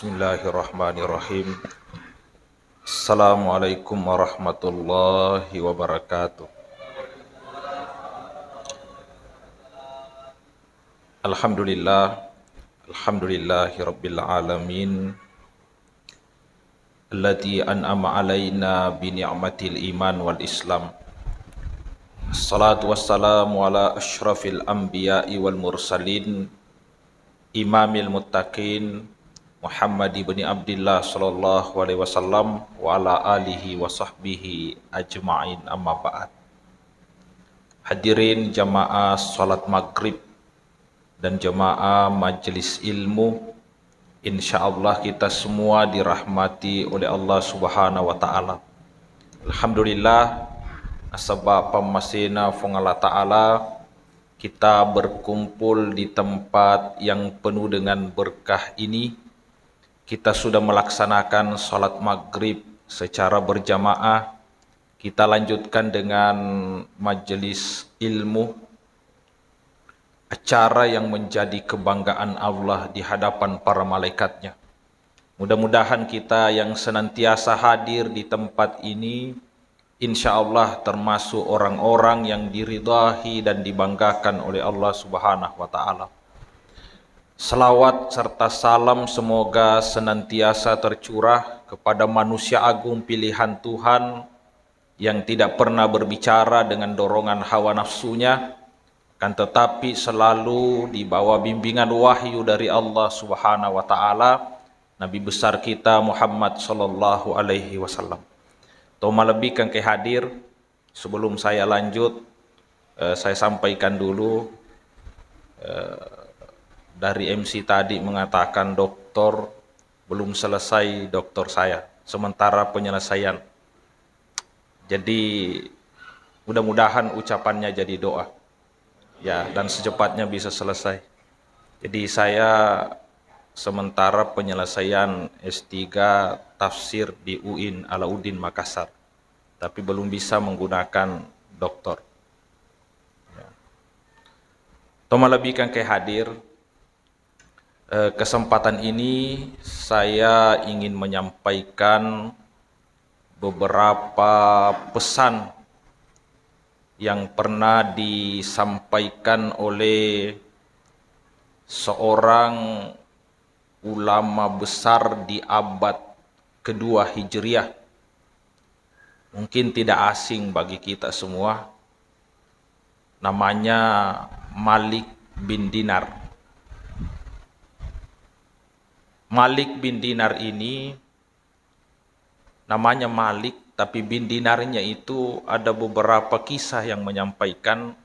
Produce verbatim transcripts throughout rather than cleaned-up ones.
Bismillahirrahmanirrahim. Assalamualaikum warahmatullahi wabarakatuh. Alhamdulillah. Alhamdulillahi rabbil alamin. Allati an'ama alaina bi ni'matil iman wal islam. Salatu wassalamu ala asyrafil anbiya'i wal mursalin, imamil muttaqin, Muhammad ibni Abdillah sallallahu alaihi wasallam, wa ala alihi wa sahbihi ajma'in, amma ba'd. Hadirin jamaah salat maghrib dan jamaah majelis ilmu, insya Allah kita semua dirahmati oleh Allah Subhanahu wa Ta'ala. Alhamdulillah, nasaba pammasena Fuang Allah Ta'ala, kita berkumpul di tempat yang penuh dengan berkah ini. Kita sudah melaksanakan salat maghrib secara berjamaah. Kita lanjutkan dengan majelis ilmu, acara yang menjadi kebanggaan Allah di hadapan para malaikatnya. Mudah-mudahan kita yang senantiasa hadir di tempat ini, insya Allah termasuk orang-orang yang diridhahi dan dibanggakan oleh Allah Subhanahu wa Ta'ala. Salawat serta salam semoga senantiasa tercurah kepada manusia agung pilihan Tuhan, yang tidak pernah berbicara dengan dorongan hawa nafsunya, akan tetapi selalu di bawah bimbingan wahyu dari Allah Subhanahu wa Ta'ala, Nabi besar kita Muhammad sallallahu alaihi wasallam. To malebbikan ke hadir, sebelum saya lanjut, eh, saya sampaikan dulu, eh, dari M C tadi mengatakan doktor belum selesai doktor saya, sementara penyelesaian. Jadi, mudah-mudahan ucapannya jadi doa. Ya, dan secepatnya bisa selesai. Jadi, saya sementara penyelesaian S tiga tafsir di U I N Alauddin Makassar, tapi belum bisa menggunakan doktor. Ya. To malebbikan ke hadir, Eh, kesempatan ini saya ingin menyampaikan beberapa pesan yang pernah disampaikan oleh seorang ulama besar di abad kedua Hijriah. Mungkin tidak asing bagi kita semua, namanya Malik bin Dinar. Malik bin Dinar ini namanya Malik, tapi bin Dinarnya itu ada beberapa kisah yang menyampaikan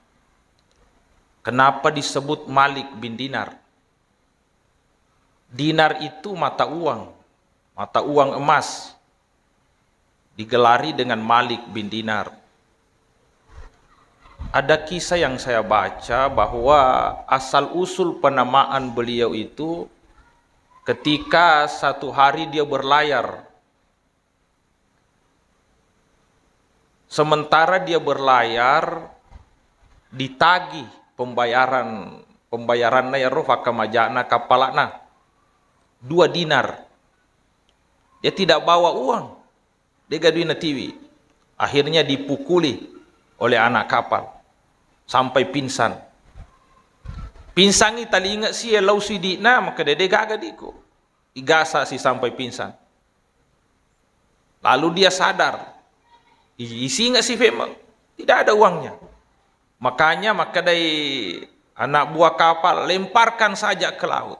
kenapa disebut Malik bin Dinar. Dinar itu mata uang, mata uang emas. Digelari dengan Malik bin Dinar. Ada kisah yang saya baca bahwa asal usul penamaan beliau itu ketika satu hari dia berlayar. Sementara dia berlayar, ditagih pembayaran, pembayaranna iyaro fakkamajana kapalana, dua dinar. Dia tidak bawa uang. De'ga dui natiwi. Akhirnya dipukuli oleh anak kapal sampai pingsan. Pingsangi talinga sie lao sidi'na, makkeda, "De' gaga diku." Igasa si sampai pingsan. Lalu dia sadar. I-, isinga si femeng. Tidak ada uangnya. Makanya makkedai anak buah kapal, "Lemparkan saja ke laut."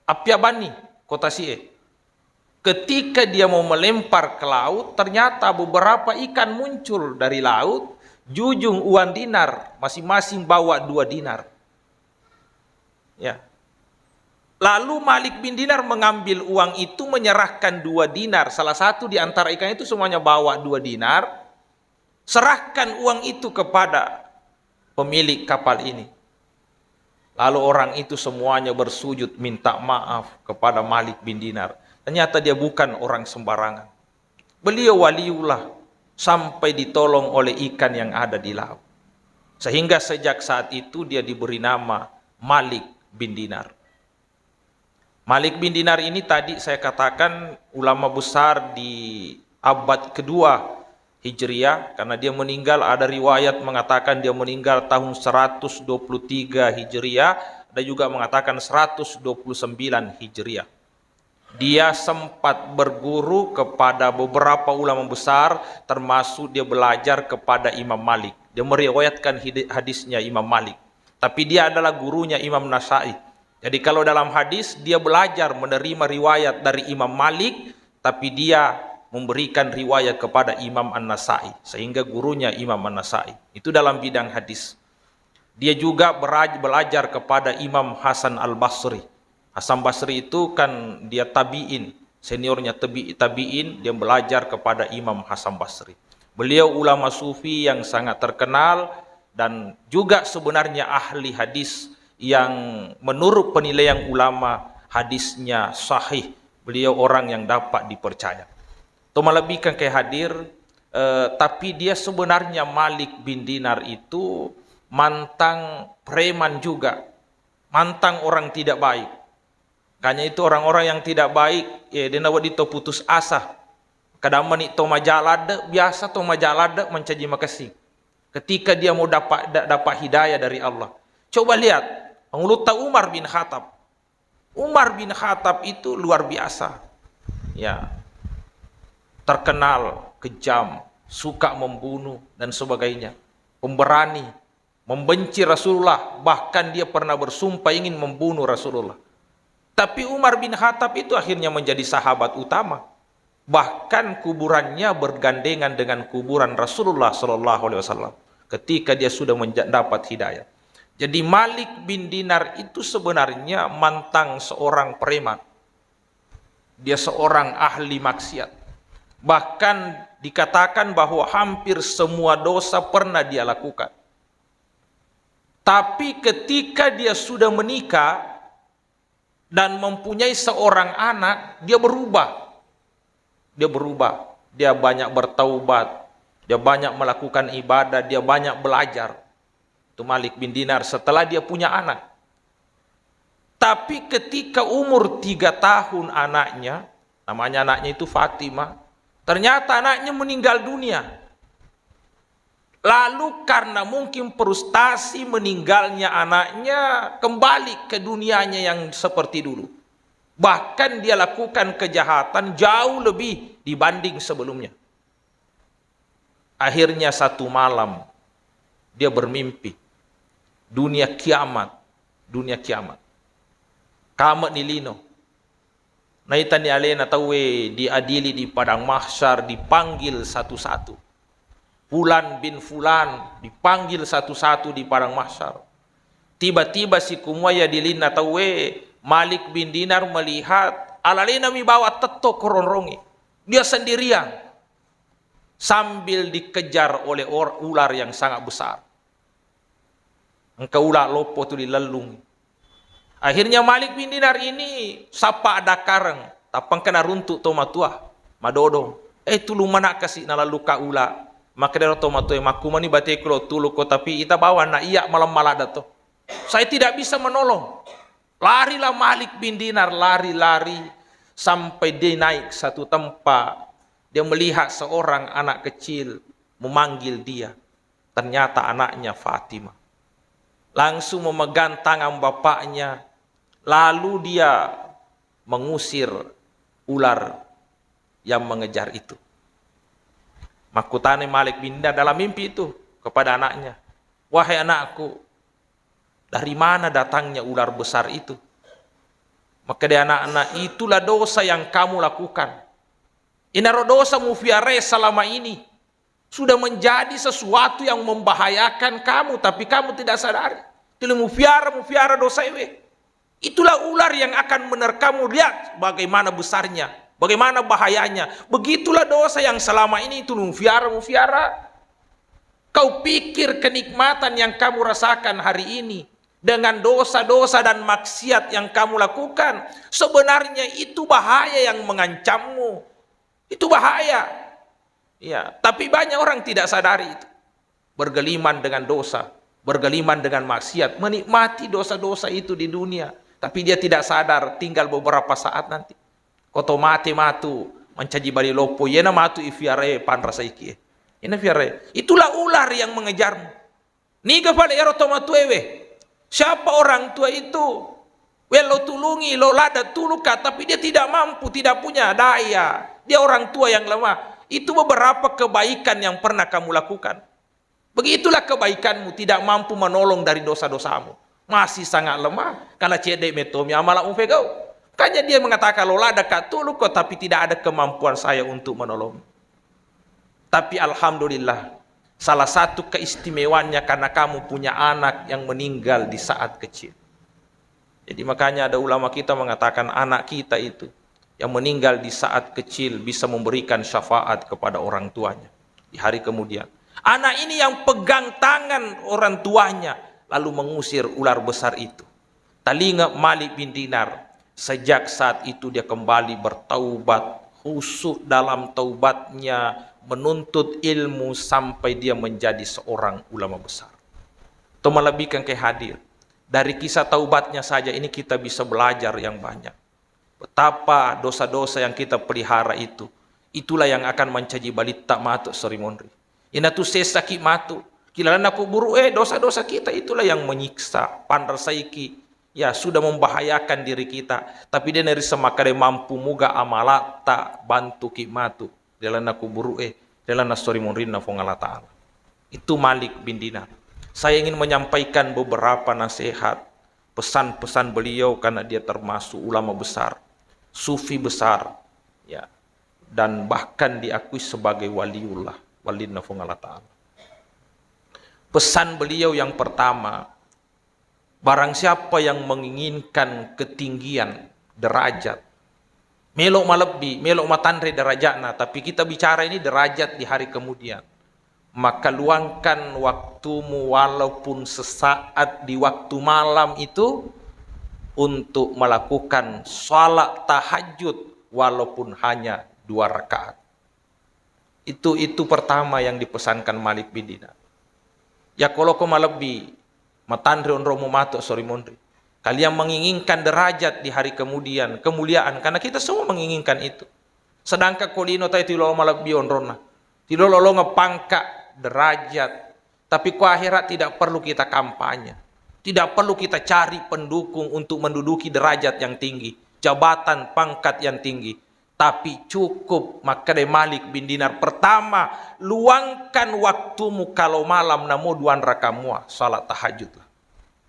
Appiabanni kota sie. Ketika dia mau melempar ke laut, ternyata beberapa ikan muncul dari laut, jujung uang dinar, masing-masing bawa dua dinar. Ya. Lalu Malik bin Dinar mengambil uang itu, menyerahkan dua dinar. Salah satu di antara ikan itu semuanya bawa dua dinar. Serahkan uang itu kepada pemilik kapal ini. Lalu orang itu semuanya bersujud minta maaf kepada Malik bin Dinar. Ternyata dia bukan orang sembarangan. Beliau waliullah sampai ditolong oleh ikan yang ada di laut. Sehingga sejak saat itu dia diberi nama Malik bin Dinar. Malik bin Dinar ini tadi saya katakan ulama besar di abad kedua Hijriah, karena dia meninggal, ada riwayat mengatakan dia meninggal tahun seratus dua puluh tiga Hijriah, ada juga mengatakan seratus dua puluh sembilan Hijriah. Dia sempat berguru kepada beberapa ulama besar, termasuk dia belajar kepada Imam Malik. Dia meriwayatkan hidi-, hadisnya Imam Malik. Tapi dia adalah gurunya Imam Nasai. Jadi kalau dalam hadis, dia belajar menerima riwayat dari Imam Malik, tapi dia memberikan riwayat kepada Imam An-Nasai, sehingga gurunya Imam An-Nasai. Itu dalam bidang hadis. Dia juga beraj-, belajar kepada Imam Hasan Al-Basri. Hasan Basri itu kan dia tabi'in, seniornya tabi-, tabi'in, dia belajar kepada Imam Hasan Basri. Beliau ulama sufi yang sangat terkenal dan juga sebenarnya ahli hadis yang menurut penilaian ulama hadisnya sahih. Beliau orang yang dapat dipercaya. To malebbikan ke hadir, eh, tapi dia sebenarnya Malik bin Dinar itu mantan preman juga, mantan orang tidak baik. Makanya itu orang-orang yang tidak baik, eh, dia nawedding to putus asa. Kadang mani to maja ladde, biasa to maja ladde mancaji makessing. Ketika dia mau dapat, da-, dapat hidayah dari Allah. Coba lihat, pangulutta Umar bin Khattab. Umar bin Khattab itu luar biasa. Ya. Terkenal kejam, suka membunuh dan sebagainya. Pemberani, membenci Rasulullah, bahkan dia pernah bersumpah ingin membunuh Rasulullah. Tapi Umar bin Khattab itu akhirnya menjadi sahabat utama. Bahkan kuburannya bergandengan dengan kuburan Rasulullah sallallahu alaihi wasallam ketika dia sudah menja-, dapat hidayah. Jadi Malik bin Dinar itu sebenarnya mantan seorang preman. Dia seorang ahli maksiat. Bahkan dikatakan bahwa hampir semua dosa pernah dia lakukan. Tapi ketika dia sudah menikah dan mempunyai seorang anak, dia berubah. Dia berubah. Dia banyak bertaubat. Dia banyak melakukan ibadah. Dia banyak belajar. Itu Malik bin Dinar setelah dia punya anak. Tapi ketika umur tiga tahun anaknya, namanya anaknya itu Fatimah, ternyata anaknya meninggal dunia. Lalu karena mungkin frustasi meninggalnya anaknya, kembali ke dunianya yang seperti dulu. Bahkan dia lakukan kejahatan jauh lebih dibanding sebelumnya. Akhirnya satu malam dia bermimpi dunia kiamat, dunia kiamat. Kame'ni lino. Naitani alena tauwe diadili di padang mahsyar, dipanggil satu-satu. Fulan bin Fulan dipanggil satu-satu di padang mahsyar. Tiba-tiba sikumua ya dilinna tauwe, Malik bin Dinar melihat alalenami bawa tetto koronrongi. Dia sendirian sambil dikejar oleh or-, ular yang sangat besar. Engka ula loppo tuli lellung. Akhirnya Malik bin Dinar ini sapa adakkareng, tappa engka naruntuk to matua, madodong. Eh, tulung manakka si nalelluka ula. Makkedaro to matua, makkumani bateku lo tuluko, tapi ita bawa anak iya malam malada to. Saya tidak bisa menolong. Larilah Malik bin Dinar, lari-lari sampai dia naik satu tempat. Dia melihat seorang anak kecil memanggil dia. Ternyata anaknya Fatimah. Langsung memegang tangan bapaknya, lalu dia mengusir ular yang mengejar itu. Makkutana Malik bin Dinar dalam mimpi itu kepada anaknya, "Wahai anakku, dari mana datangnya ular besar itu?" Makkeda anakna, "Itulah dosa yang kamu lakukan. Inaro dosa mufiarai selama ini. Sudah menjadi sesuatu yang membahayakan kamu, tapi kamu tidak sadari. Tuli mufiara, mufiara dosa iwe. Itulah ular yang akan menerkammu. Lihat bagaimana besarnya, bagaimana bahayanya. Begitulah dosa yang selama ini itu mufiara, mufiara. Kau pikir kenikmatan yang kamu rasakan hari ini dengan dosa-dosa dan maksiat yang kamu lakukan, sebenarnya itu bahaya yang mengancammu. Itu bahaya." Iya, tapi banyak orang tidak sadari itu. Bergeliman dengan dosa, bergeliman dengan maksiat, menikmati dosa-dosa itu di dunia. Tapi dia tidak sadar, tinggal beberapa saat nanti. Ko to mate matu, mancaji bali loppo, iyena matu ifiarae panrasaiki. Iyena fiarae. Itulah ular yang mengejarmu. Niga fale ero to matuewe? Siapa orang tua itu? Wello tulungi, lo lada tuluka, tapi dia tidak mampu, tidak punya daya. Dia orang tua yang lemah. Itu beberapa kebaikan yang pernah kamu lakukan. Begitulah kebaikanmu, tidak mampu menolong dari dosa-dosamu. Masih sangat lemah, karena cedde metomi amalamu fegau. Makanya dia mengatakan, "Lo lada ka tuluko, tapi tidak ada kemampuan saya untuk menolong." Tapi alhamdulillah, salah satu keistimewaannya karena kamu punya anak yang meninggal di saat kecil. Jadi makanya ada ulama kita mengatakan anak kita itu yang meninggal di saat kecil bisa memberikan syafaat kepada orang tuanya di hari kemudian. Anak ini yang pegang tangan orang tuanya lalu mengusir ular besar itu. Talinga Malik bin Dinar, sejak saat itu dia kembali bertaubat, khusyuk dalam taubatnya, menuntut ilmu sampai dia menjadi seorang ulama besar. To malebbikan ke hadir. Dari kisah taubatnya saja ini kita bisa belajar yang banyak. Betapa dosa-dosa yang kita pelihara itu, itulah yang akan mancaji balitta matu sori monri. Inatu sessaki matu, kilalana kuburu, eh, dosa-dosa kita itulah yang menyiksa, panrasaiki, ya, sudah membahayakan diri kita. Tapi dia neri semakkada mampu muga amalatta bantuki matu ri lalenna kuburu'e, ri lalenna sori monrinna Fuang Allah Ta'ala. Itu Malik bin Dinar. Saya ingin menyampaikan beberapa nasihat, pesan-pesan beliau karena dia termasuk ulama besar, sufi besar, ya, dan bahkan diakui sebagai waliullah, walinna Fuang Allah Ta'ala. Pesan beliau yang pertama, barang siapa yang menginginkan ketinggian derajat, melo malebbi, melo matanre derajatna, tapi kita bicara ini derajat di hari kemudian, maka luangkan waktumu walaupun sesaat di waktu malam itu untuk melakukan salat tahajud walaupun hanya dua rakaat. Itu, itu pertama yang dipesankan Malik bin Dinar. Ya, kolo ko malebbi, matanre onromu matu sori monri. Kalian menginginkan derajat di hari kemudian, kemuliaan, karena kita semua menginginkan itu. Sedangkan ko lino tai tilolo malebbi onronna, tilolo longa pangka, derajat, tapi ko akhirat tidak perlu kita kampanye. Tidak perlu kita cari pendukung untuk menduduki derajat yang tinggi, jabatan, pangkat yang tinggi. Tapi cukup, makkeda Malik bin Dinar, pertama, luangkan waktumu kalau malam namo duan raka mua, salat tahajudlah.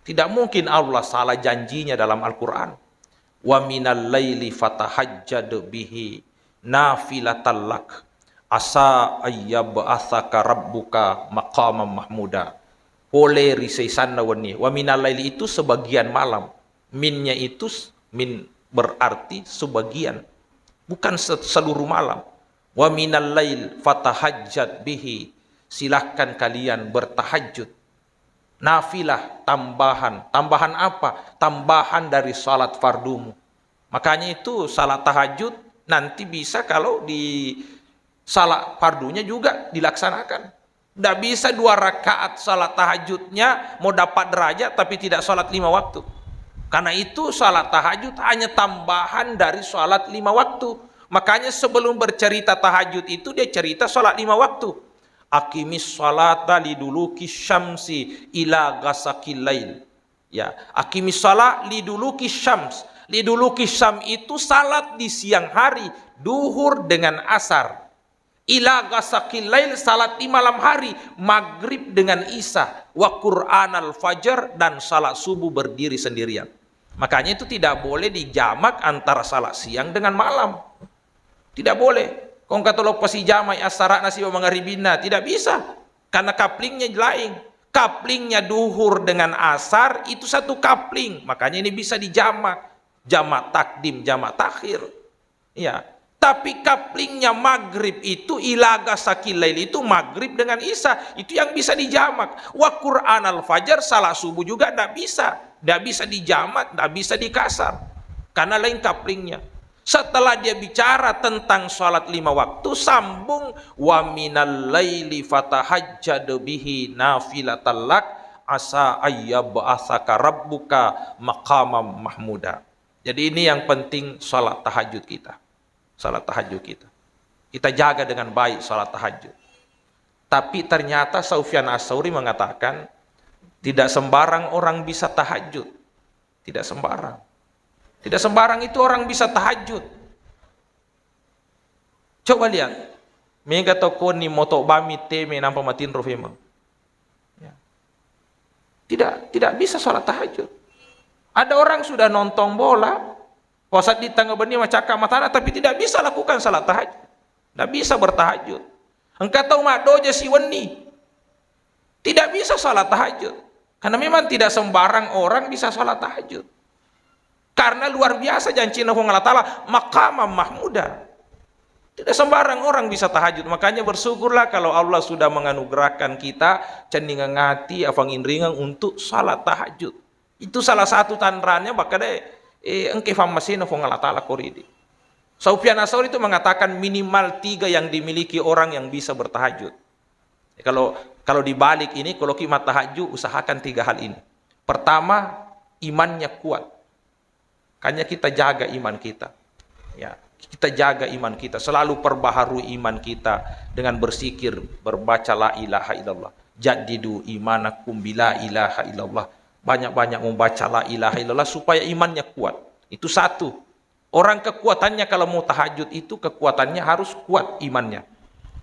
Tidak mungkin Allah salah janjinya dalam Al-Quran. "Wa minal laili fatahajjad bihi nafilatan lak, asa ayyab'atsaka rabbuka maqamam mahmuda." Pole ri seisanna wenni. Wa minal laili itu sebagian malam. Minnya itu s-, min berarti sebagian. Bukan se-, seluruh malam. "Wa minal lail fatahajjat bihi." Silahkan kalian bertahajud. Nafilah, tambahan. Tambahan apa? Tambahan dari salat fardumu. Makanya itu salat tahajud nanti bisa kalau di salat fardunya juga dilaksanakan. Ndak bisa dua rakaat salat tahajudnya mau dapat derajat tapi tidak salat lima waktu. Karena itu salat tahajud hanya tambahan dari salat lima waktu. Makanya sebelum bercerita tahajud itu dia cerita salat lima waktu. "Aqimis salata liduluki syamsi ila ghasaqil lail." Ya, "Aqimis salat liduluki syams." Liduluki syam itu salat di siang hari, duhur dengan asar. "Ila ghasaqil lail", salat di malam hari, maghrib dengan isya, "wa qur'anal fajar", dan salat subuh berdiri sendirian. Makanya itu tidak boleh dijamak antara salat siang dengan malam. Tidak boleh. Kong kata lo pasi jamai asarana siba mangaribinna, tidak bisa. Karena kaplingnya lain. Kaplingnya duhur dengan asar itu satu kapling. Makanya ini bisa dijamak. Jamak takdim, jamak takhir. Ya. Tapi kaplingnya maghrib itu, ila ghasaqil lail itu maghrib dengan isya. Itu yang bisa dijamak. Wa qur'anal fajar, salat subuh juga ndak bisa. Ndak bisa dijamak, ndak bisa dikasar. Karena lain kaplingnya. Setelah dia bicara tentang salat lima waktu, sambung, "Wa minal laili fatahajjad bihi nafilatan lak, asa ayyab'atsaka rabbuka maqamam mahmuda. Jadi ini yang penting salat tahajud kita. Salat tahajud kita. Kita jaga dengan baik salat tahajud. Tapi ternyata Sufyan As-Sauri mengatakan, tidak sembarang orang bisa tahajud. Tidak sembarang. Tidak sembarang itu orang bisa tahajud. Coba lihat. Mega tau koni moto bami teme nampa matinro femeng. Ya. Tidak, tidak bisa salat tahajud. Ada orang sudah nonton bola, puasa di tengah benni macakka matana, tapi tidak bisa lakukan salat tahajud. Tidak bisa bertahajud. Engka tau maddoja siwenni, tidak bisa salat tahajud. Karena memang tidak sembarang orang bisa salat tahajud. Karena luar biasa janjinna Puang Allah Ta'ala, maqamam mahmuda. Tidak sembarang orang bisa tahajud. Makanya bersyukurlah kalau Allah sudah menganugerahkan kita cenningang ati, afanginringang untuk salat tahajud. Itu salah satu tanrannya, maka deh, eh, engke fammasena Puang Allah Ta'ala koridi. Sufyan As-Sauri itu mengatakan minimal tiga yang dimiliki orang yang bisa bertahajud. Kalau, kalau dibalik ini, kalau kita tahajud, usahakan tiga hal ini. Pertama, imannya kuat. Makanya kita jaga iman kita. Ya, kita jaga iman kita, selalu perbaharui iman kita dengan berzikir, berbaca la ilaha illallah. Jaddidu imanakum bila ilaha illallah. Banyak-banyak membaca la ilaha illallah supaya imannya kuat. Itu satu. Orang kekuatannya kalau mau tahajud itu kekuatannya harus kuat imannya.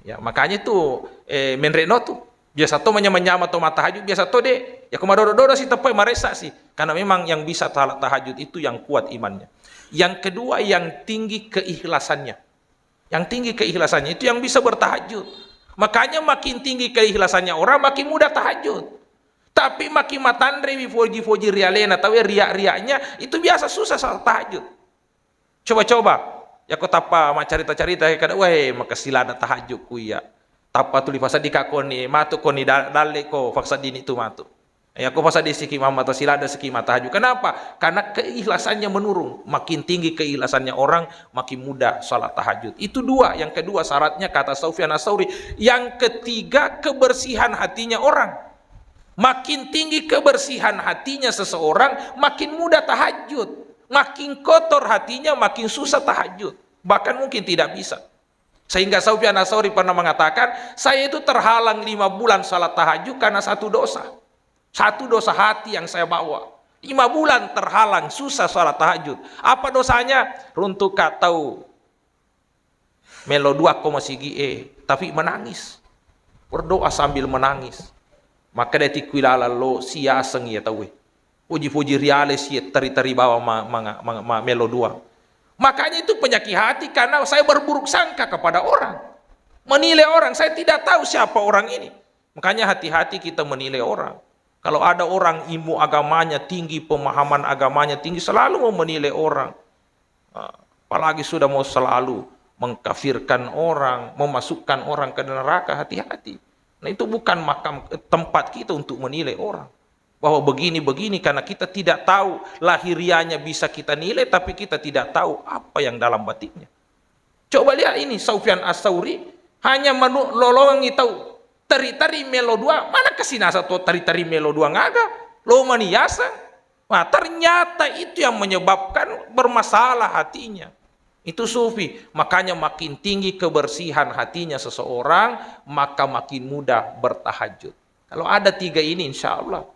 Ya, makanya itu, eh, menreno tuh. Biasa to manyama-nyama to mattahajud, biasa to deh. Ya, ko madodo-dodo si teppai maressa si. Karena memang yang bisa salat tahajud itu yang kuat imannya. Yang kedua, yang tinggi keikhlasannya. Yang tinggi keikhlasannya itu yang bisa bertahajud. Makanya makin tinggi keikhlasannya orang, makin mudah tahajud. Tapi makin matanrewi foji-foji rialena, tahu ya, riak-riaknya, itu biasa susah salat tahajud. Coba-coba. Ya, ko tappa maccarita-carita, ya, kada, "Weh, makasilana tahajud ku iya." Tappa tuli fasaddi ka koni, matu koni da-, dalle ko fasaddi ni tu matu. Ya, ko fasaddi siki mamma ta silada siki mata tahajud. Kenapa? Karena keikhlasannya menurun. Makin tinggi keikhlasannya orang, makin mudah salat tahajud. Itu dua. Yang kedua syaratnya kata Sufyan As-Sauri. Yang ketiga kebersihan hatinya orang. Makin tinggi kebersihan hatinya seseorang, makin mudah tahajud. Makin kotor hatinya, makin susah tahajud. Bahkan mungkin tidak bisa. Sehingga Sufyan As-Sauri pernah mengatakan, "Saya itu terhalang lima bulan salat tahajud karena satu dosa. Satu dosa hati yang saya bawa. Lima bulan terhalang, susah salat tahajud." Apa dosanya? Runtuk ka tau melo dua ko masigi e, tapi menangis. Berdoa sambil menangis. Maka dia tikui lalang lo siaseng ya tau e. Puji-puji riale si teri-teri bawa ma-, manga-, manga-, ma-, melo dua. Makanya itu penyakit hati karena saya berburuk sangka kepada orang. Menilai orang, saya tidak tahu siapa orang ini. Makanya hati-hati kita menilai orang. Kalau ada orang ilmu agamanya tinggi, pemahaman agamanya tinggi, selalu mau menilai orang. Nah, apalagi sudah mau selalu mengkafirkan orang, memasukkan orang ke neraka, hati-hati. Nah, itu bukan makam, tempat kita untuk menilai orang. Bahwa begini-begini, karena kita tidak tahu lahiriahnya bisa kita nilai, tapi kita tidak tahu apa yang dalam batinnya. Coba lihat ini, Sufyan As-Sauri hanya manu-, lolongi tau teri-teri melo dua, mana kesinasa to teri-teri melo dua ngaga, lo maniasa. Nah, ternyata itu yang menyebabkan bermasalah hatinya. Itu sufi. Makanya makin tinggi kebersihan hatinya seseorang, maka makin mudah bertahajud. Kalau ada tiga ini, insya Allah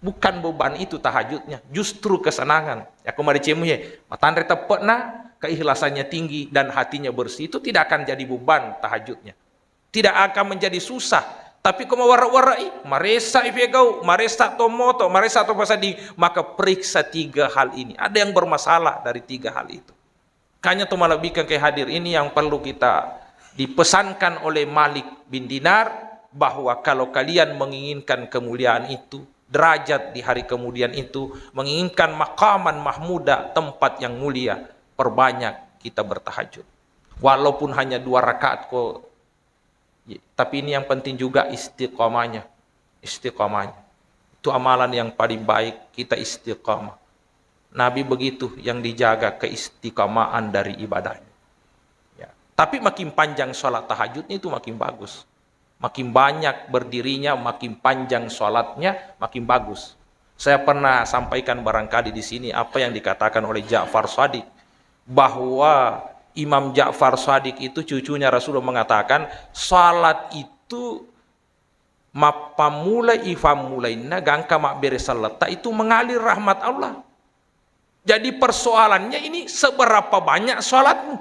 bukan beban itu tahajudnya, justru kesenangan. Ya, kemarin cemu ya, matanre tepekna, keikhlasannya tinggi dan hatinya bersih, itu tidak akan jadi beban tahajudnya. Tidak akan menjadi susah. Tapi ko mawarra-warrai, maresa ifegau, maresa to moto, maresa to pasadi, maka periksa tiga hal ini. Ada yang bermasalah dari tiga hal itu. Makanya to malebbikan ke hadir ini yang perlu kita dipesankan oleh Malik bin Dinar, bahwa kalau kalian menginginkan kemuliaan itu, derajat di hari kemudian itu, menginginkan maqaman mahmuda, tempat yang mulia, perbanyak kita bertahajud. Walaupun hanya dua rakaat ko, tapi ini yang penting juga istiqamahnya. Istiqamahnya. Itu amalan yang paling baik, kita istiqamah. Nabi begitu yang dijaga keistiqamahan dari ibadahnya. Ya. Tapi makin panjang sholat tahajudnya itu makin bagus. Makin banyak berdirinya, makin panjang sholatnya, makin bagus. Saya pernah sampaikan barangkali di sini apa yang dikatakan oleh Ja'far Shadiq, bahwa Imam Ja'far Shadiq itu, cucunya Rasulullah, mengatakan, salat itu mappammulai ifammulainna gangka mabbere selletta itu mengalir rahmat Allah. Jadi persoalannya ini seberapa banyak salatmu,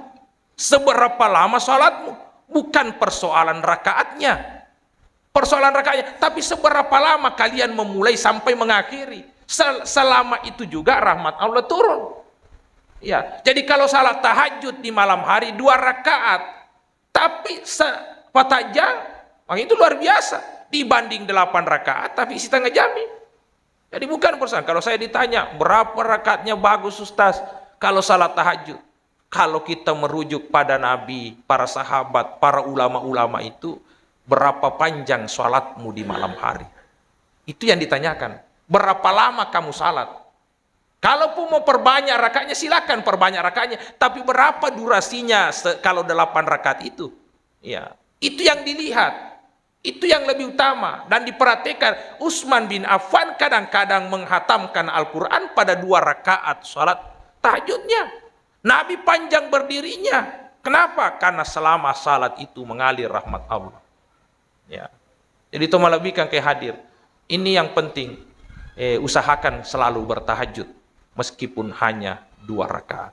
seberapa lama salatmu, bukan persoalan rakaatnya. Persoalan rakaatnya, tapi seberapa lama kalian memulai sampai mengakhiri. Sel-, selama itu juga rahmat Allah turun. Ya, jadi kalau salat tahajud di malam hari dua rakaat, tapi se-, fatajjal, maka itu luar biasa. Dibanding delapan rakaat, tapi setengah jam. Jadi bukan persoalan. Kalau saya ditanya, "Berapa rakaatnya bagus, Ustaz, kalau salat tahajud?" Kalau kita merujuk pada Nabi, para sahabat, para ulama-ulama itu, "Berapa panjang salatmu di malam hari?" Itu yang ditanyakan. "Berapa lama kamu salat?" Kalaupun mau perbanyak rakaatnya, silakan perbanyak rakaatnya. Tapi berapa durasinya se-, kalau delapan rakaat itu? Ya, itu yang dilihat. Itu yang lebih utama. Dan diperhatikan, Utsman bin Affan kadang-kadang menghatamkan Al-Quran pada dua rakaat salat tahajudnya. Nabi panjang berdirinya. Kenapa? Karena selama salat itu mengalir rahmat Allah. Ya. Jadi, to malebbikan ke hadir. Ini yang penting. Eh, usahakan selalu bertahajud meskipun hanya dua rakaat.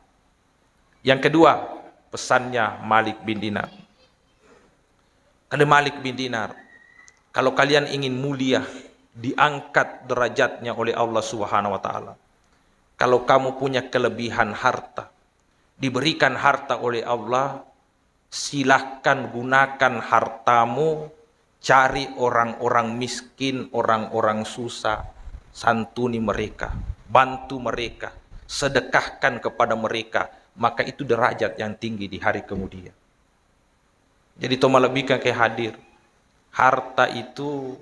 Yang kedua, pesannya Malik bin Dinar. Kata Malik bin Dinar, "Kalau kalian ingin mulia, diangkat derajatnya oleh Allah Subhanahu wa Ta'ala. Kalau kamu punya kelebihan harta, diberikan harta oleh Allah, silahkan gunakan hartamu, cari orang-orang miskin, orang-orang susah, santuni mereka, bantu mereka, sedekahkan kepada mereka, maka itu derajat yang tinggi di hari kemudian." Jadi, to malebbikan ke hadir, harta itu,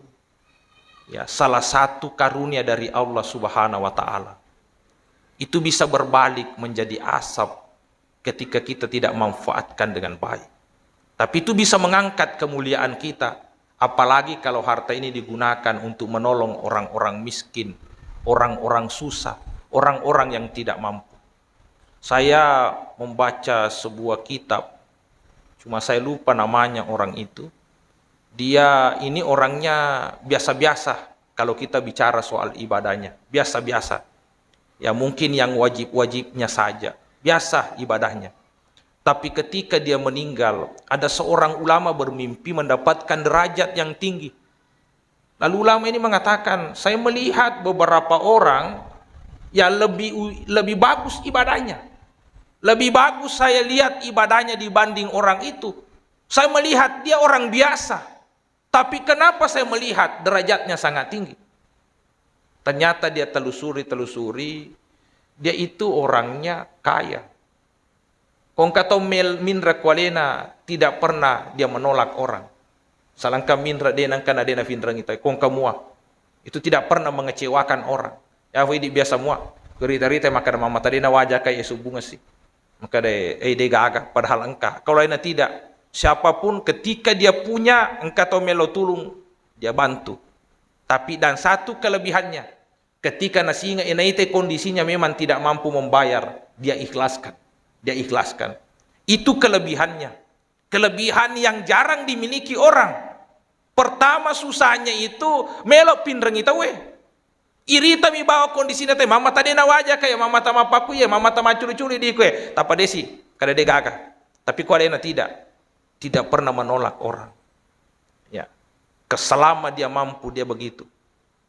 ya, salah satu karunia dari Allah Subhanahu wa Ta'ala. Itu bisa berbalik menjadi asap ketika kita tidak manfaatkan dengan baik. Tapi itu bisa mengangkat kemuliaan kita, apalagi kalau harta ini digunakan untuk menolong orang-orang miskin, orang-orang susah, orang-orang yang tidak mampu. Saya membaca sebuah kitab, cuma saya lupa namanya orang itu. Dia ini orangnya biasa-biasa kalau kita bicara soal ibadahnya, biasa-biasa. Ya, mungkin yang wajib-wajibnya saja, biasa ibadahnya. Tapi ketika dia meninggal, ada seorang ulama bermimpi mendapatkan derajat yang tinggi. Lalu ulama ini mengatakan, "Saya melihat beberapa orang yang lebih u-, lebih bagus ibadahnya. Lebih bagus saya lihat ibadahnya dibanding orang itu. Saya melihat dia orang biasa. Tapi kenapa saya melihat derajatnya sangat tinggi?" Ternyata dia telusuri, telusuri, dia itu orangnya kaya. Ko engka tau mel-, minreng ku alena, tidak pernah dia menolak orang. Salangka minreng de nengka na de nafinrengi tau, ko engka mua. Itu tidak pernah mengecewakan orang. Ya, idi biasa mua. Rita-rita makkeda, "Mama tadena waja kai e subungesi." Makkeda, "Eh, de gaga." Padahal engka. Kalau lainnya tidak. Siapapun ketika dia punya, engka tau melo tulung, dia bantu. Tapi dan satu kelebihannya, ketika nasinga, eh, naitai kondisinya memang tidak mampu membayar, dia ikhlaskan. Dia ikhlaskan. Itu kelebihannya. Kelebihan yang jarang dimiliki orang. Pertama susahnya itu melo pinrengi tauwe. Iritami bawa kondisina te, "Mama tadena waja kai, mama tamapaku ye, mama tamaculi-culi di kue." Tapadesi, kada de gaga. Tapi ko alena tidak. Tidak pernah menolak orang. Ya. Keselama dia mampu, dia begitu.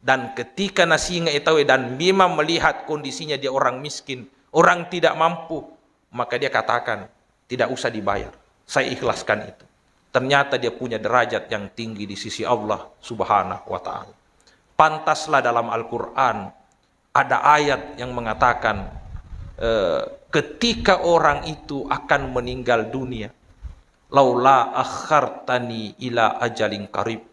Dan ketika nasinga e tauwe dan memang melihat kondisinya dia orang miskin, orang tidak mampu, maka dia katakan, "Tidak usah dibayar, saya ikhlaskan itu." Ternyata dia punya derajat yang tinggi di sisi Allah Subhanahu wa Ta'ala. Pantaslah dalam Al-Quran ada ayat yang mengatakan, eh, ketika orang itu akan meninggal dunia, "Laula akhartani ila ajalin qarib,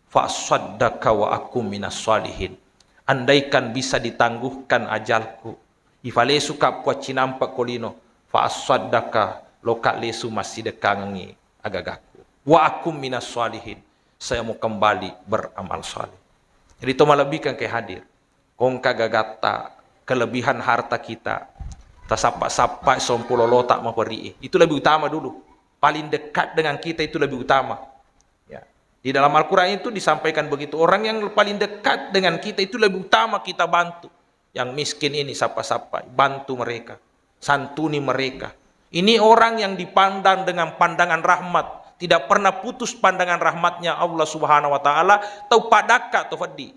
fa assaddaqa wa akum minas salihin." Andaikan bisa ditangguhkan ajalku, ifalesuka puaccinampa kolino, fa assaddaqa, loka lesu massidekkangengi agagaku. Wa akum minas salihin. saya mau kembali beramal saleh. Jadi, to malebbi kan ke hadir. Kongka gagatta, kelebihan harta kita, tasappa-sappa sompulo lota maperi'e. Itu lebih utama dulu. Paling dekat dengan kita itu lebih utama. Ya. Di dalam Al-Quran itu disampaikan begitu. Orang yang paling dekat dengan kita itu lebih utama kita bantu. Yang miskin ini sapa-sapa, bantu mereka, santuni mereka. Ini orang yang dipandang dengan pandangan rahmat, tidak pernah putus pandangan rahmatnya Allah Subhanahu wa Ta'ala. Tau padakka to feddi,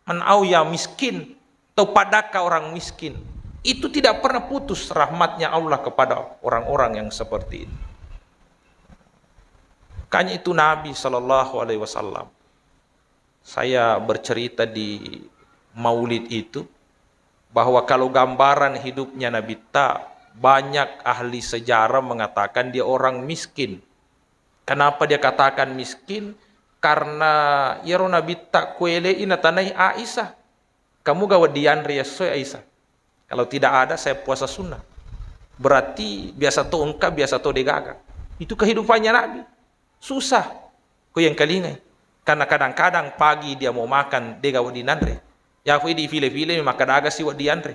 man au ya miskin, tau padakka orang miskin. Itu tidak pernah putus rahmatnya Allah kepada orang-orang yang seperti itu. Makanya itu Nabi Sallallahu Alaihi Wasallam, saya bercerita di maulid itu, bahwa kalau gambaran hidupnya Nabitta, banyak ahli sejarah mengatakan dia orang miskin. Kenapa dia katakan miskin? Karena iyaro Nabitta kuelei natanai Aisyah. Kamu gawe dianre essoe Aisyah. Kalau tidak ada, saya puasa sunnah. Berarti biasa to engka, biasa to degaga. Itu kehidupannya Nabi. Susah. Ko yang kalingai. Karena kadang-kadang pagi dia mau makan, degaga wedding nanre. Ya, aku di file-file, maka daga si wedding anre.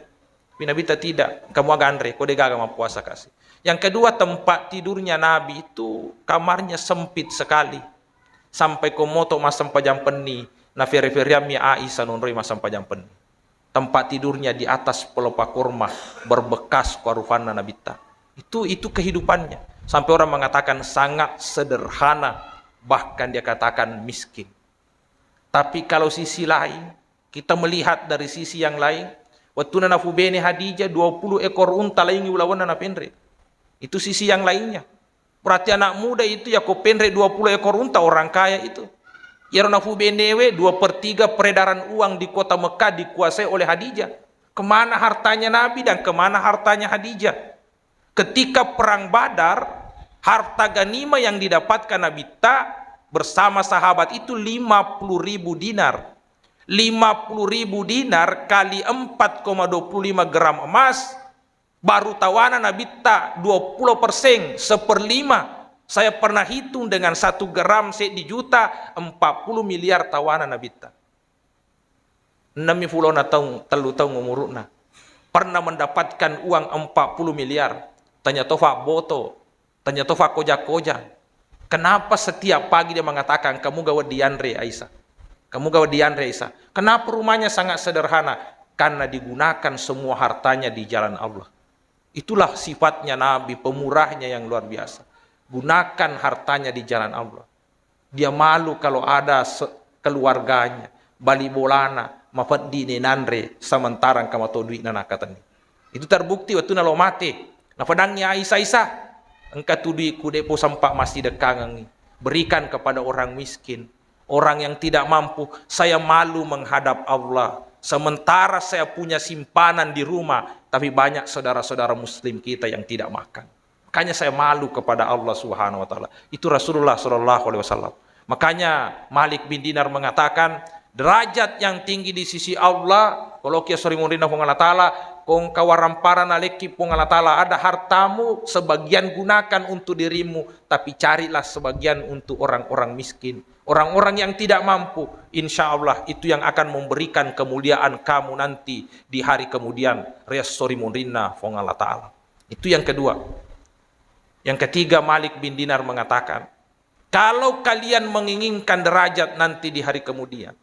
Tapi Nabitta tidak. Kamu aga anre, ko degaga mappuasa kasi. Yang kedua, tempat tidurnya Nabi itu kamarnya sempit sekali. Sampai ko moto massempajang penni, na fere-fereammi Aisyah nonroi massempajang penni. Tempat tidurnya di atas pelepah kurma, berbekas kuarufanna Nabitta. Itu, itu kehidupannya. Sampai orang mengatakan sangat sederhana, bahkan dia katakan miskin. Tapi kalau sisi lain, kita melihat dari sisi yang lain, wettuna nafubene Hadijah dua puluh ekor unta laingi ulawenna napenre. Itu sisi yang lainnya. Berarti anak muda itu ya ko penre dua puluh ekor unta, orang kaya itu. Iyaro nafubenewe, dua per tiga peredaran uang di kota Mekah dikuasai oleh Hadijah. Kemana hartanya Nabi dan kemana hartanya Hadijah? Ketika perang Badar, harta ganima yang didapatkan Nabitta bersama sahabat itu lima puluh ribu dinar. Lima puluh ribu dinar kali empat koma dua puluh lima gram emas, baru tawana Nabitta dua puluh persen, seperlima. Saya pernah hitung dengan satu gram seddi juta, empat puluh miliar tawana Nabitta. Ennemmi fulona taung, tellu taung umuru'na. Pernah mendapatkan uang empat puluh miliar. Tanya tofa boto, tanya tofa koja-koja. Kenapa setiap pagi dia mengatakan, "Kamu gawe dianre, Aisyah? Kamu gawe dianre, Aisyah?" Kenapa rumahnya sangat sederhana? Karena digunakan semua hartanya di jalan Allah. Itulah sifatnya Nabi, pemurahnya yang luar biasa. Gunakan hartanya di jalan Allah. Dia malu kalau ada se-, keluarganya, bali bolana, mafeddi nenanre, sementara engka mato duitna nakatenni. Itu terbukti waktu nalo mate. Nafadangi Aisyah, "Aisyah, engka tu duitku, de'po sempat massidekkangengi. Berikan kepada orang miskin, orang yang tidak mampu. Saya malu menghadap Allah. Sementara saya punya simpanan di rumah, tapi banyak saudara-saudara muslim kita yang tidak makan. Makanya saya malu kepada Allah Subhanahu wa Ta'ala." Itu Rasulullah Sallallahu Alaihi Wasallam. Makanya Malik bin Dinar mengatakan, derajat yang tinggi di sisi Allah, kalau kia sori munrinna Puang Allah Ta'ala, kong kawaramparana lekki Puang Allah Ta'ala, ada hartamu sebagian gunakan untuk dirimu, tapi carilah sebagian untuk orang-orang miskin, orang-orang yang tidak mampu. Insya Allah itu yang akan memberikan kemuliaan kamu nanti di hari kemudian. Rias sori munrinna Puang Allah Ta'ala. Itu yang kedua. Yang ketiga, Malik bin Dinar mengatakan, kalau kalian menginginkan derajat nanti di hari kemudian,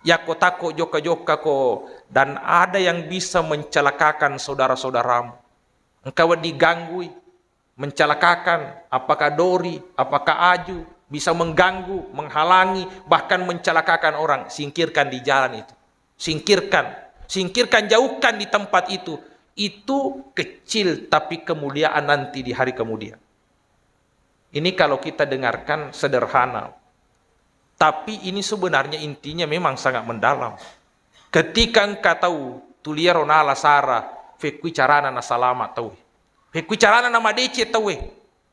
yako tako jokka-jokka ko dan ada yang bisa mencelakakan saudara-saudaramu, engka wedding ganggui, mencelakakan, apakah dori, apakah aju, bisa mengganggu, menghalangi, bahkan mencelakakan orang, singkirkan di jalan itu. Singkirkan, singkirkan, jauhkan di tempat itu. Itu kecil tapi kemuliaan nanti di hari kemudian. Ini kalau kita dengarkan sederhana, tapi ini sebenarnya intinya memang sangat mendalam. Ketika engka tau tuliero nala sara, fekkui carana nasalama tau. Fekkui carana namadeceng tauwe.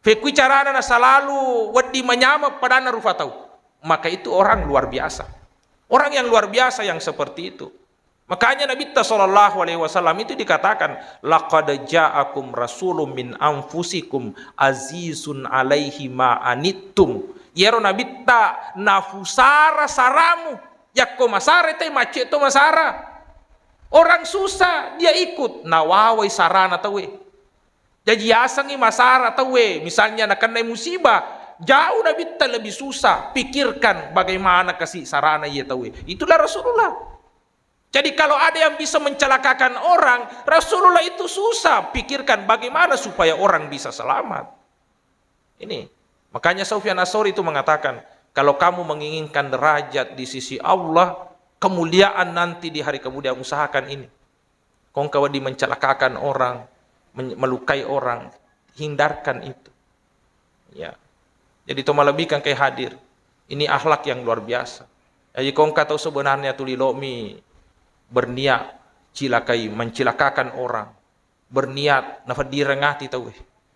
Fekkui carana nasalalu wedding manyameng padanna rufa tau. Maka itu orang luar biasa. Orang yang luar biasa yang seperti itu. Makanya Nabitta Sallallahu Alaihi Wasallam itu dikatakan, "Laqad ja'akum rasulun min anfusikum azizun alaihi ma anittum." Iyaro nabitta nafusara saramu. Yakko masara tai macce to masara. Orang susah dia ikut, nawawai sarana tauwe. Jaji yasengngi masara tauwe, misalnya nakennai musibah, jauh nabitta lebih susah, pikirkan bagaimana kasi sarana iya tauwe. Itulah Rasulullah. Jadi kalau ada yang bisa mencelakakan orang, Rasulullah itu susah pikirkan bagaimana supaya orang bisa selamat. Ini makanya Sufyan Ats-Tsauri itu mengatakan, kalau kamu menginginkan derajat di sisi Allah, kemuliaan nanti di hari kemudian, usahakan ini. Kongka wedding mencelakakan orang, men-, melukai orang, hindarkan itu. Ya. Jadi to malebbikan kai hadir. Ini akhlak yang luar biasa. Jadi kongka tau sebenarnya tuli lomi berniat cilakai, mencilakakan orang. Berniat nafeddireng ati tauwe.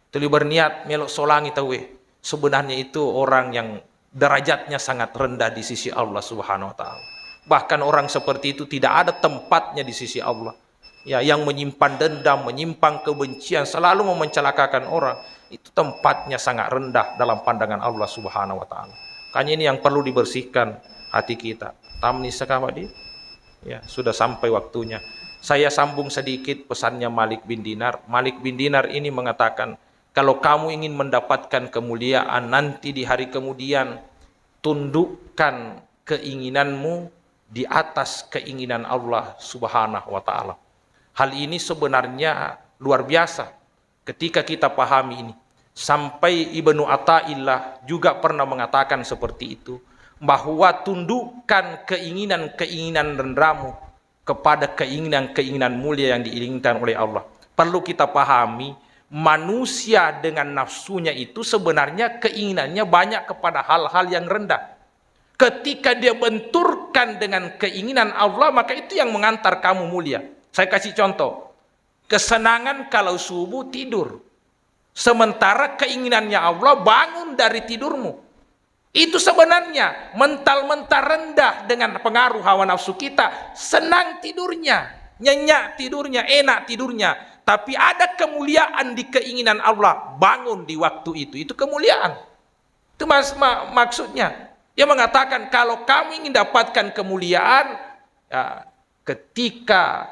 Tuli berniat melo solangi tauwe. Sebenarnya itu orang yang derajatnya sangat rendah di sisi Allah Subhanahu wa Ta'ala. Bahkan orang seperti itu tidak ada tempatnya di sisi Allah. Ya, yang menyimpan dendam, menyimpan kebencian, selalu memencelakakan orang, itu tempatnya sangat rendah dalam pandangan Allah Subhanahu wa Ta'ala. Makanya ini yang perlu dibersihkan hati kita. Tamni sekawadi, ya, sudah sampai waktunya. Saya sambung sedikit pesannya Malik bin Dinar. Malik bin Dinar ini mengatakan, kalau kamu ingin mendapatkan kemuliaan nanti di hari kemudian, tundukkan keinginanmu di atas keinginan Allah Subhanahu wa Ta'ala. Hal ini sebenarnya luar biasa ketika kita pahami ini. Sampai Ibnu Athaillah juga pernah mengatakan seperti itu, bahwa tundukkan keinginan-keinginan rendamu kepada keinginan-keinginan mulia yang diinginkan oleh Allah. Perlu kita pahami, manusia dengan nafsunya itu sebenarnya keinginannya banyak kepada hal-hal yang rendah. Ketika dia benturkan dengan keinginan Allah, maka itu yang mengantar kamu mulia. Saya kasih contoh, kesenangan kalau subuh tidur, sementara keinginannya Allah bangun dari tidurmu. Itu sebenarnya mental-mental rendah dengan pengaruh hawa nafsu kita, senang tidurnya, nyenyak tidurnya, enak tidurnya. Tapi ada kemuliaan di keinginan Allah, bangun di waktu itu. Itu kemuliaan. Itu mas, ma-, maksudnya. Dia mengatakan, kalau kamu ingin dapatkan kemuliaan, ya, ketika,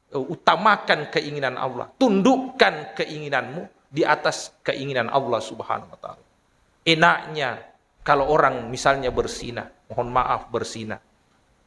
eh, utamakan keinginan Allah, tundukkan keinginanmu di atas keinginan Allah Subhanahu wa Ta'ala. Enaknya kalau orang misalnya berzina, mohon maaf, berzina,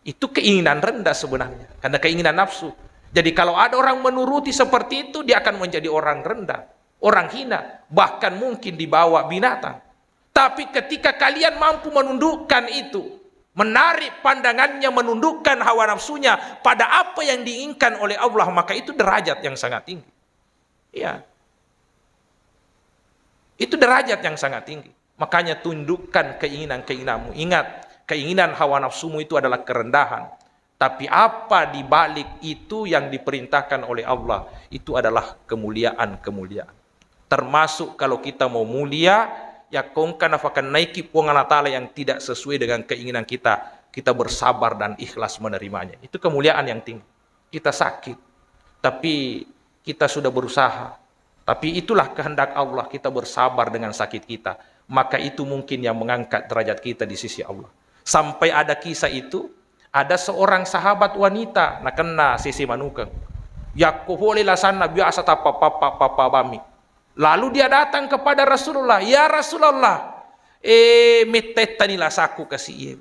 itu keinginan rendah sebenarnya, karena keinginan nafsu. Jadi kalau ada orang menuruti seperti itu, dia akan menjadi orang rendah, orang hina, bahkan mungkin dibawa binatang. Tapi ketika kalian mampu menundukkan itu, menarik pandangannya, menundukkan hawa nafsunya pada apa yang diinginkan oleh Allah, maka itu derajat yang sangat tinggi. Iya. Itu derajat yang sangat tinggi. Makanya tundukkan keinginan-keinginanmu. Ingat, keinginan hawa nafsumu itu adalah kerendahan. Tapi apa di balik itu yang diperintahkan oleh Allah, itu adalah kemuliaan-kemuliaan. Termasuk kalau kita mau mulia, ya kongka nafakennaiki Puang Allah Ta'ala yang tidak sesuai dengan keinginan kita, kita bersabar dan ikhlas menerimanya. Itu kemuliaan yang tinggi. Kita sakit, tapi kita sudah berusaha. Tapi itulah kehendak Allah, kita bersabar dengan sakit kita. Maka itu mungkin yang mengangkat derajat kita di sisi Allah. Sampai ada kisah itu, ada seorang sahabat wanita nakenna sese manukeng. Yakko pole lasanna biasa tappa-pappa-pappa bami. Lalu dia datang kepada Rasulullah, "Ya Rasulullah, eh, mettettani lasakku kasi iye.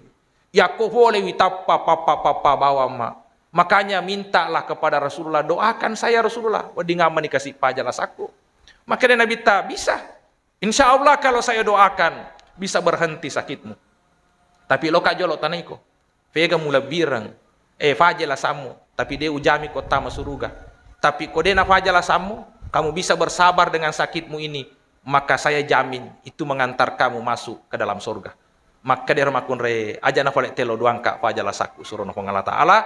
Yakko pole witappa pappa-pappa bawamma. Makanya mintalah kepada Rasulullah, doakan saya Rasulullah. Wedding ammani kasi paja lasakku." Maka dia Nabi ta, "Bisa. Insya Allah kalau saya doakan, bisa berhenti sakitmu. Tapi loka jolo tanaiko. Fega mulebbireng, eh, faje lasammu, tapi de ujami ko tama suruga. Tapi ko de nafaja lasammu, kamu bisa bersabar dengan sakitmu ini, maka saya jamin itu mengantar kamu masuk ke dalam surga." Maka de makkunrai, "Aja nafale telo doangka faja lasakku surono Puang Allah Ta'ala,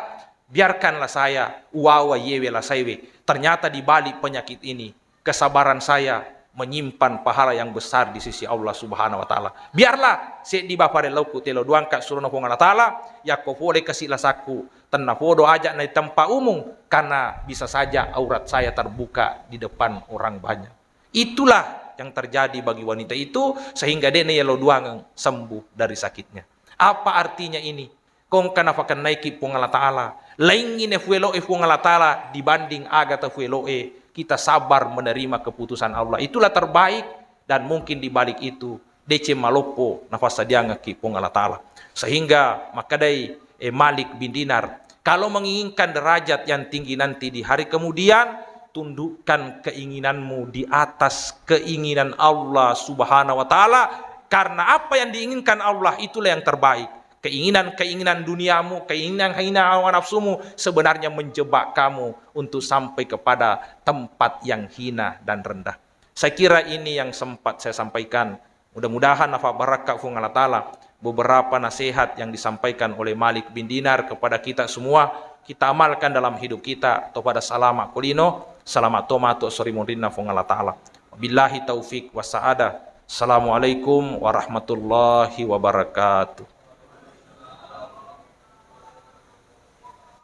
biarkanlah saya uwawa yewe lasaiwe. Ternyata di balik penyakit ini, kesabaran saya menyimpan pahala yang besar di sisi Allah Subhanahu wa Ta'ala. Biarlah seddi baparellauku telo doangka surono Puang Allah Ta'ala, yakko pole kasi lasakku, tenna podo aja na di tempat umum, karena bisa saja aurat saya terbuka di depan orang banyak." Itulah yang terjadi bagi wanita itu, sehingga de'na yalo duangeng sembuh dari sakitnya. Apa artinya ini? Kongka nafakennaiki Puang Allah Ta'ala. Laingi nafuelo'e Puang Allah Ta'ala dibanding aga tafuelo'e, kita sabar menerima keputusan Allah. Itulah terbaik, dan mungkin di balik itu, deceng maloppo nafassadiangekki Puang Allah Ta'ala. Sehingga makkedai, eh, Malik bin Dinar, kalau menginginkan derajat yang tinggi nanti di hari kemudian, tundukkan keinginanmu di atas keinginan Allah Subhanahu wa Ta'ala, karena apa yang diinginkan Allah itulah yang terbaik. Keinginan-keinginan duniamu, keinginan-keinginan hawa nafsumu sebenarnya menjebak kamu untuk sampai kepada tempat yang hina dan rendah. Saya kira ini yang sempat saya sampaikan. Mudah-mudahan nafabarakka Fuang Allah Ta'ala beberapa nasihat yang disampaikan oleh Malik bin Dinar kepada kita semua, kita amalkan dalam hidup kita. To pada salama ko lino, salama to matu sori monrinna Fuang Allah Ta'ala. Wabillahi taufik wassa'adah. Assalamualaikum warahmatullahi wabarakatuh.